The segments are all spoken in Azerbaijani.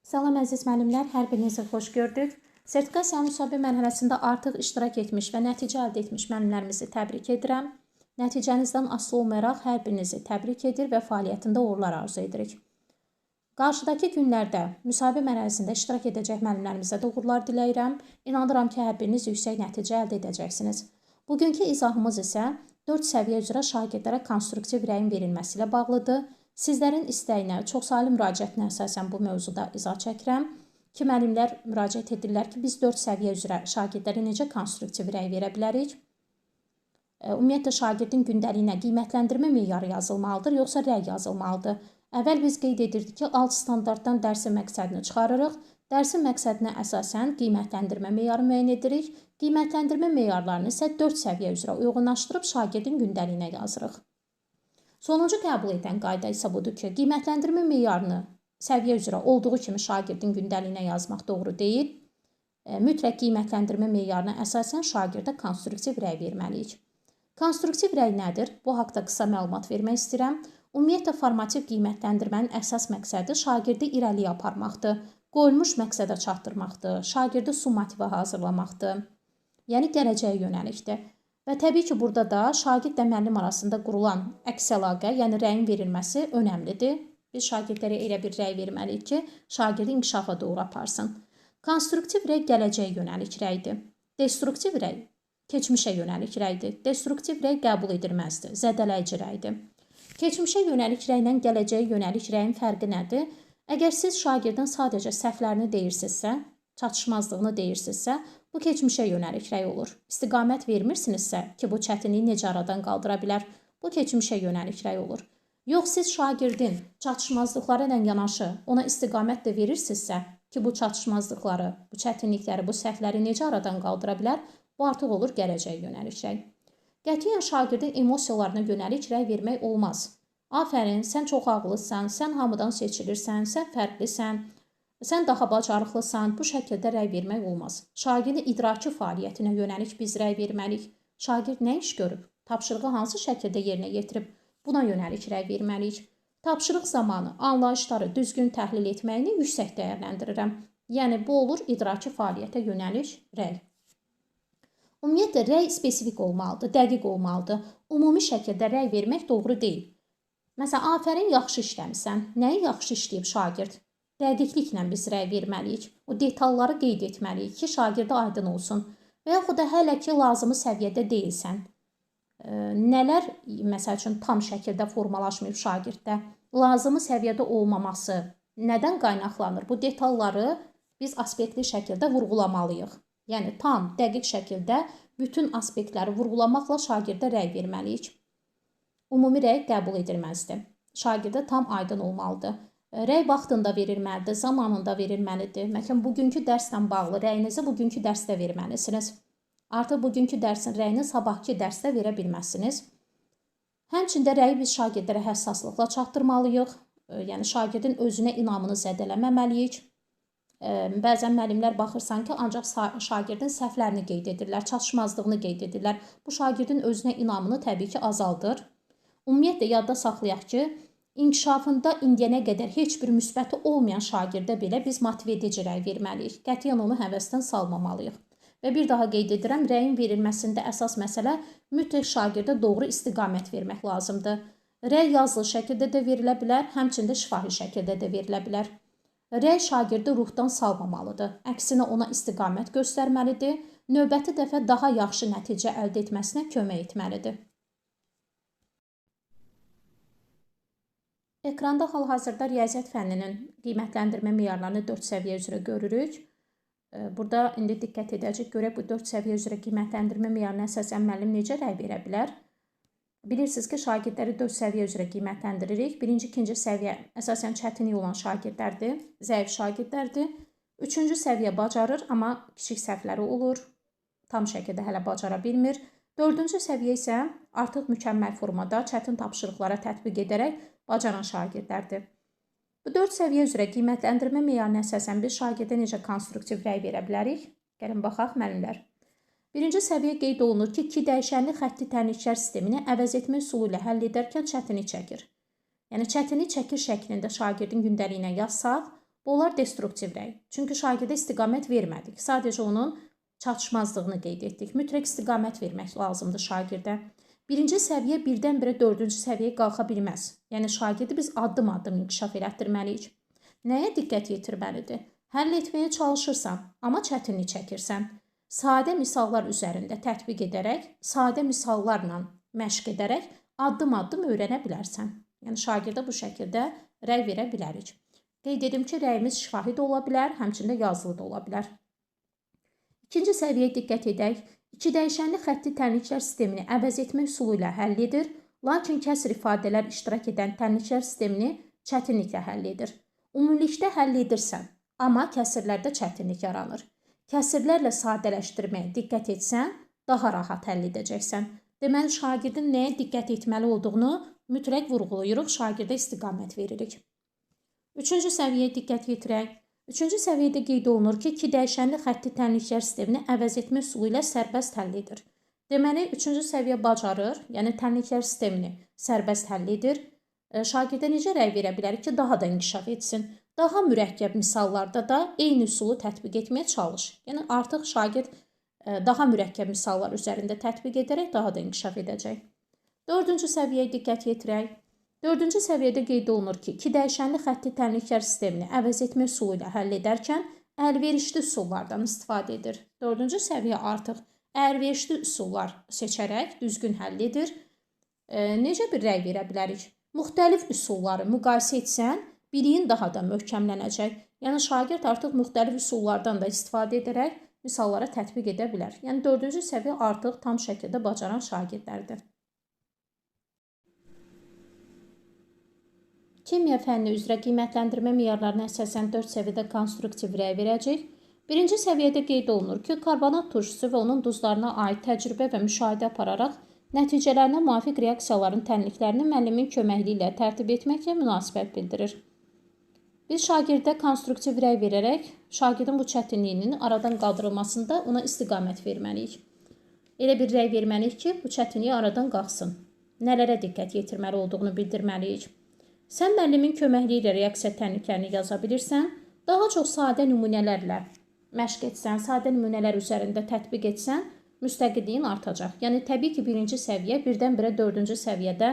Salam əziz müəllimlər, hər birinizi xoş gördük. Sertifikasiya müsahibə mərhələsində artıq iştirak etmiş və nəticə əldə etmiş müəllimlərimizi təbrik edirəm. Nəticənizdən asılı olmayaraq hər birinizi təbrik edir və fəaliyyətində uğurlar arzu edirik. Qarşıdakı günlərdə müsahibə mərhələsində iştirak edəcək müəllimlərimizə də uğurlar diləyirəm. İnanıram ki, hər biriniz yüksək nəticə əldə edəcəksiniz. Bugünkü izahımız isə 4 səviyyə üzrə şagirdlərə konstruktiv rəyin verilməsi ilə bağlıdır. Sizlərin istəyinə, çoxsaylı müraciətinə əsasən bu mövzuda izah çəkirəm ki, müəllimlər müraciət edirlər ki, biz 4 səviyyə üzrə şagirdlərə necə konstruktiv rəy verə bilərik? Ümumiyyətlə, şagirdin gündəliyinə qiymətləndirmə meyarı yazılmalıdır, yoxsa rəy yazılmalıdır? Əvvəl biz qeyd edirdik ki, alt standartdan dərsin məqsədini çıxarırıq. Dərsin məqsədinə əsasən qiymətləndirmə meyarı müəyyən edirik. Qiymətləndirmə meyarlarını isə 4 səviyyə üzrə uyğunlaşdırıb şagirdin gündəliyinə yazırıq. Sonuncu qəbul edən qayda isə budur ki, qiymətləndirmə meyarını səviyyə üzrə olduğu kimi şagirdin gündəliyinə yazmaq doğru deyil. Mütləq qiymətləndirmə meyarına əsasən şagirdə konstruktiv rəy verməliyik. Konstruktiv rəy nədir? Bu haqda qısa məlumat vermək istəyirəm. Ümumiyyətlə, formativ qiymətləndirmənin əsas məqsədi şagirdi irəliyə aparmaqdır, qoyulmuş məqsədə çatdırmaqdır, şagirdi summativə hazırlamaqdır, yəni gələcəyə yönəlikdir. Və təbii ki, burada da şagirdlə müəllim arasında qurulan əks əlaqə, yəni rəyin verilməsi önəmlidir. Biz şagirdlərə elə bir rəy verməliyik ki, şagirdi inkişafa doğru aparsın. Konstruktiv rəy gələcəyə yönəlik rəydir. Destruktiv rəy keçmişə yönəlik rəydir. Destruktiv rəy qəbul edilməzdir, zədələyici rəydir. Keçmişə yönəlik rəylə gələcəyə yönəlik rəyin fərqi nədir? Əgər siz şagirdin sadəcə səhvlərini deyirsinizsə, çatışmazlığını deyirsinizsə, bu keçmişə yönəlik rəy olur. İstiqamət vermirsinizsə ki, bu çətinliyi necə aradan qaldıra bilər, bu keçmişə yönəlik rəy olur. Yox, siz şagirdin çatışmazlıqları ilə yanaşı ona istiqamət də verirsinizsə ki, bu çatışmazlıqları, bu çətinlikləri, bu səhvləri necə aradan qaldıra bilər, bu artıq olur gələcəyə yönəlik rəy. Qətiyyən şagirdin emosiyalarına yönəlik rəy vermək olmaz. Afərin, sən çox ağıllısan, sən hamıdan seçilirsən, sən fərqlisən, sən daha bacarıqlısan, bu şəkildə rəy vermək olmaz. Şagirdin idraki fəaliyyətinə yönəlik biz rəy verməliyik. Şagird nə iş görüb, tapşırığı hansı şəkildə yerinə yetirib, buna yönəlik rəy verməliyik. Tapşırıq zamanı anlayışları düzgün təhlil etməyini yüksək dəyərləndirirəm. Yəni, bu olur idraki fəaliyyətə yönəlik rəy. Ümumiyyətlə, rəy spesifik olmalıdır, dəqiq olmalıdır. Ümumi şəkildə rəy vermək doğru deyil. Məsələn, afərin, yaxşı işləmisən. Nəyi yaxşı işləyib şagird? Dəqiqliklə biz rəy verməliyik. O detalları qeyd etməliyik ki, şagirdə aydın olsun. Və yaxud da hələ ki, lazımı səviyyədə deyilsən. Nələr, məsəl üçün, tam şəkildə formalaşmayıb şagirddə? Lazımı səviyyədə olmaması nədən qaynaqlanır? Bu detalları biz aspektli şəkildə vurğulamalıyıq. Yəni, tam, dəqiq şəkildə bütün aspektləri vurğulamaqla şagirdə rəy verməliyik. Ümumi rəy qəbul edilməzdir. Şagirdə tam aydın olmalıdır. Rəy vaxtında verilməlidir, zamanında verilməlidir. Məsələn, bugünkü dərslə bağlı rəyinizi bugünkü dərsdə verməlisiniz. Artıq bugünkü dərsin rəyini sabahki dərsdə verə bilməzsiniz. Həmçində rəyi biz şagirdlərə həssaslıqla çatdırmalıyıq. Yəni, şagirdin özünə inamını zədələməməliyik. Bəzən müəllimlər baxırsan ki, ancaq şagirdin səhvlərini qeyd edirlər, çatışmazlığını qeyd edirlər. Bu, şagirdin özünə inamını təbii ki, azaldır. Ümumiyyətlə, yadda saxlayaq ki, inkişafında indiyənə qədər heç bir müsbəti olmayan şagirdə belə biz motive edici rəy verməliyik. Qətiyyən onu həvəsdən salmamalıyıq. Və bir daha qeyd edirəm, rəyin verilməsində əsas məsələ mütləq şagirdə doğru istiqamət vermək lazımdır. Rəy yazılı şəkildə də verilə bilər, həmçində şifahi şəkildə də verilə bilər. Rəy şagirdi ruhdan salmamalıdır. Əksinə ona istiqamət göstərməlidir. Növbəti dəfə daha yaxşı nəticə əldə etməsinə kömək etməlidir. Ekranda hal-hazırda riyaziyyat fənninin qiymətləndirmə meyarlarını 4 səviyyə üzrə görürük. Burada indi diqqət edəcək, görək bu 4 səviyyə üzrə qiymətləndirmə meyarına əsasən müəllim necə rəy verə bilər? Bilirsiniz ki, şagirdləri 4 səviyyə üzrə qiymətləndiririk. Birinci, ikinci səviyyə əsasən çətinlik olan şagirdlərdir, zəif şagirdlərdir. Üçüncü səviyyə bacarır, amma kiçik səhvləri olur. Tam şəkildə hələ bacara bilmir. Dördüncü səviyyə isə artıq mükəmməl formada çətin tapşırıqlara tətbiq edərək bacaran şagirdlərdir. Bu 4 səviyyə üzrə qiymətləndirmə meyarına əsasən biz şagirdə necə konstruktiv rəy verə bilərik? Gəlin baxaq müəllimlər. Birinci səviyyə qeyd olunur ki, 2 dəyişənli xətti tənliklər sistemini əvəz etmə üsulu ilə həll edərkən çətinlik çəkir. Yəni, çətinlik çəkir şəklində şagirdin gündəliyinə yazsaq, Bu olar destruktiv rəy. Çünki şagirdə istiqamət vermədik. Sadəcə onun çatışmazlığını qeyd etdik. Mütləq istiqamət vermək lazımdır şagirdə. Birinci səviyyə birdən-birə dördüncü səviyyəyə qalxa bilməz. Yəni şagirdi biz addım-addım inkişaf elətdirməliyik. Nəyə diqqət yetirməlidir? Həll etməyə çalışırsan, amma çətinlik çəkirsən. Sadə misallar üzərində tətbiq edərək, sadə misallarla məşq edərək addım-addım öyrənə bilərsən. Yəni şagirdə bu şəkildə rəy verə bilərik. Qeyd edim ki, rəyimiz şifahi də ola bilər, həmçində yazılı da ola bilər. İkinci səviyyəyə diqqət edək. İki dəyişənli xətti tənliklər sistemini əvəz etmə üsulu ilə həll edir, lakin kəsr ifadələr iştirak edən tənliklər sistemini çətinliklə həll edir. Ümumilikdə həll edirsən, amma kəsirlərdə çətinlik yaranır. Kəsirlərlə sadələşdirməyə diqqət etsən, daha rahat həll edəcəksən. Deməli, şagirdin nəyə diqqət etməli olduğunu mütləq vurğulayırıq, şagirdə istiqamət veririk. Üçüncü səviyyəyə diqqət yetirək. Üçüncü səviyyədə qeyd olunur ki, iki dəyişənli xətti tənliklər sistemini əvəz etmə üsulu ilə sərbəst həll edir. Deməli, üçüncü səviyyə bacarır, yəni tənliklər sistemini sərbəst həll edir. Şagirdə necə rəy verə bilərik ki, daha da inkişaf etsin? Daha mürəkkəb misallarda da eyni üsulu tətbiq etməyə çalış. Yəni, artıq şagird daha mürəkkəb misallar üzərində tətbiq edərək daha da inkişaf edəcək. Dördüncü səviyyəyə diqqət yetirək. Dördüncü səviyyədə qeyd olunur ki, iki dəyişənli xətti tənliklər sistemini əvəz etmə üsulu ilə həll edərkən əlverişli üsullardan istifadə edir. Dördüncü səviyyə artıq əlverişli üsullar seçərək düzgün həll edir. Necə bir rəy verə bilərik? Müxtəlif üsulları müqayisə etsən, biliyin daha da möhkəmlənəcək. Yəni, şagird artıq müxtəlif üsullardan da istifadə edərək misallara tətbiq edə bilər. Yəni, dördüncü səviyyə artıq tam şəkildə bacaran şagirdlərdir. Kimya fənni üzrə qiymətləndirmə meyarlarına əsasən 4 səviyyədə konstruktiv rəy verəcək. Birinci səviyyədə qeyd olunur ki, karbonat turşusu və onun duzlarına aid təcrübə və müşahidə apararaq nəticələrinə müvafiq reaksiyaların tənliklərini müəllimin köməkliyi ilə tərtib etməklə münasibət bildirir. Biz şagirdə konstruktiv rəy verərək şagirdin bu çətinliyinin aradan qaldırılmasında ona istiqamət verməliyik. Elə bir rəy verməliyik ki, bu çətinliyi aradan qalxsın. Nələrə diqqət yetirməli olduğunu bildirməliyik. Sən müəllimin köməkliyi ilə reaksiya tənliklərini yaza bilirsən, daha çox sadə nümunələrlə məşq etsən, sadə nümunələr üzərində tətbiq etsən, müstəqilliyin artacaq. Yəni, təbii ki, birinci səviyyə birdən-birə dördüncü səviyyədə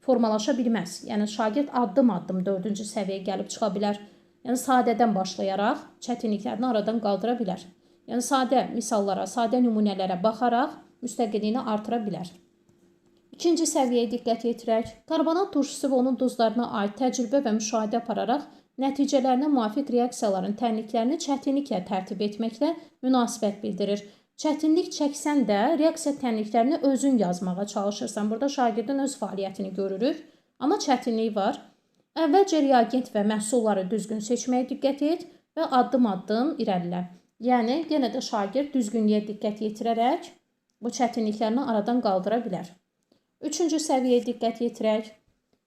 formalaşa bilməz. Yəni, şagird addım-addım dördüncü səviyyəyə gəlib çıxa bilər. Yəni, sadədən başlayaraq çətinliklərini aradan qaldıra bilər. Yəni, sadə misallara, sadə nümunələrə baxaraq müstəqilliyini artıra bilər. İkinci səviyyəyə diqqət yetirək. Karbonat turşusu və onun duzlarına aid təcrübə və müşahidə apararaq nəticələrinə müvafiq reaksiyaların tənliklərini çətinliklə tərtib etməklə münasibət bildirir. Çətinlik çəksən də reaksiya tənliklərini özün yazmağa çalışırsan. Burada şagirdin öz fəaliyyətini görürük, amma çətinlik var. Əvvəlcə reagent və məhsulları düzgün seçməyə diqqət et və addım-addım irəlilə. Yəni, yenə də şagird düzgünlüyə diqqət yetirərək bu çətinliklərini aradan qaldıra bilər. Üçüncü səviyyəyə diqqət yetirək.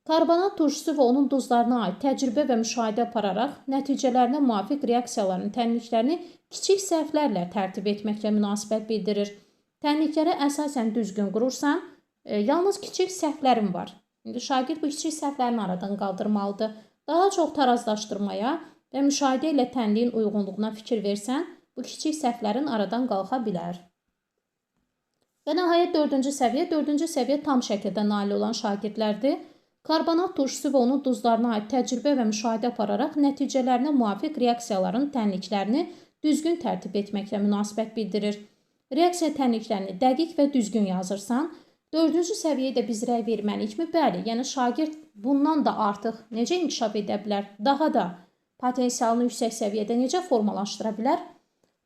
Karbonat turşusu və onun duzlarına aid təcrübə və müşahidə apararaq nəticələrinə müvafiq reaksiyaların tənliklərini kiçik səhvlərlə tərtib etməklə münasibət bildirir. Tənliklərə əsasən düzgün qurursan, yalnız kiçik səhvlərin var. İndi şagird bu kiçik səhvlərini aradan qaldırmalıdır. Daha çox tarazlaşdırmaya və müşahidə ilə tənliyin uyğunluğuna fikir versən, bu kiçik səhvlərin aradan qalxa bilər. Və nəhayət dördüncü səviyyə. Dördüncü səviyyə tam şəkildə nail olan şagirdlərdir. Karbonat turşusu və onun duzlarına aid təcrübə və müşahidə apararaq nəticələrinə müvafiq reaksiyaların tənliklərini düzgün tərtib etməklə münasibət bildirir. Reaksiya tənliklərini dəqiq və düzgün yazırsan, dördüncü səviyyəyə də biz rəy verməliyikmi? Bəli, yəni şagird bundan da artıq necə inkişaf edə bilər, daha da potensialını yüksək səviyyədə necə formalaşdıra bilər?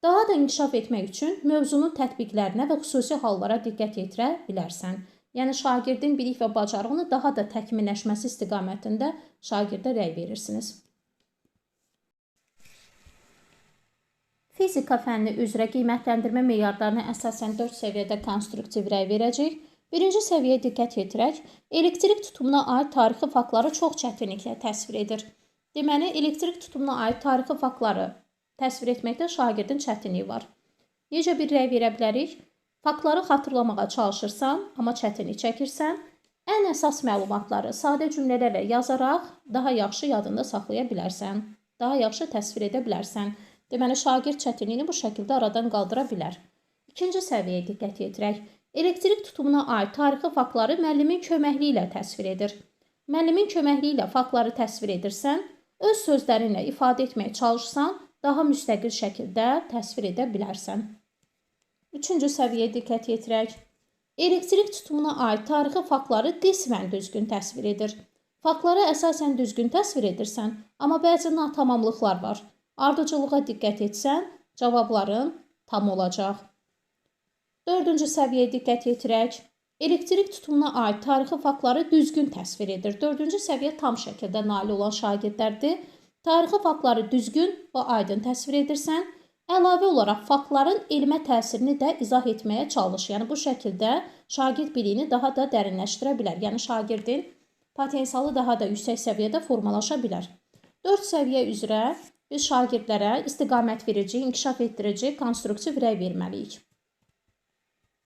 Daha da inkişaf etmək üçün mövzunun tətbiqlərinə və xüsusi hallara diqqət yetirə bilərsən. Yəni, şagirdin bilik və bacarığını daha da təkmilləşməsi istiqamətində şagirdə rəy verirsiniz. Fizika fənni üzrə qiymətləndirmə meyarlarına əsasən 4 səviyyədə konstruktiv rəy verəcək. Birinci səviyyəyə diqqət yetirək. Elektrik tutumuna aid tarixi faktları çox çətinliklə təsvir edir. Deməli, elektrik tutumuna aid tarixi faktları təsvir etməkdə şagirdin çətinliyi var. Necə bir rəy verə bilərik? Faktları xatırlamağa çalışırsan, amma çətinlik çəkirsən, ən əsas məlumatları sadə cümlələrlə yazaraq daha yaxşı yadında saxlaya bilərsən. daha yaxşı təsvir edə bilərsən. Deməli, şagird çətinliyini bu şəkildə aradan qaldıra bilər. İkinci səviyyəyə diqqət yetirək. Elektrik tutumuna aid tarixi faktları müəllimin köməkliyi ilə təsvir edir. Müəllimin köməkliyi ilə faktları təsvir edirsən, öz sözlərinlə ifadə etməyə çalışsan, daha müstəqil şəkildə təsvir edə bilərsən. Üçüncü səviyyəyə diqqət yetirək. Elektrik tutumuna aid tarixi faktları qismən düzgün təsvir edir. Faktları əsasən düzgün təsvir edirsən, amma bəzi natamamlıqlar var. Ardıcıllığa diqqət etsən, cavabların tam olacaq. Dördüncü səviyyəyə diqqət yetirək. Elektrik tutumuna aid tarixi faktları düzgün təsvir edir. Dördüncü səviyyə tam şəkildə nail olan şagirdlərdir. Tarixi faktları düzgün və aydın təsvir edirsən. Əlavə olaraq faktların elmə təsirini də izah etməyə çalış. Yəni bu şəkildə şagird biliyini daha da dərinləşdirə bilər. Yəni şagirdin potensialı daha da yüksək səviyyədə formalaşa bilər. 4 səviyyə üzrə biz şagirdlərə istiqamət verici, inkişaf etdirici, konstruktiv rəy verməliyik.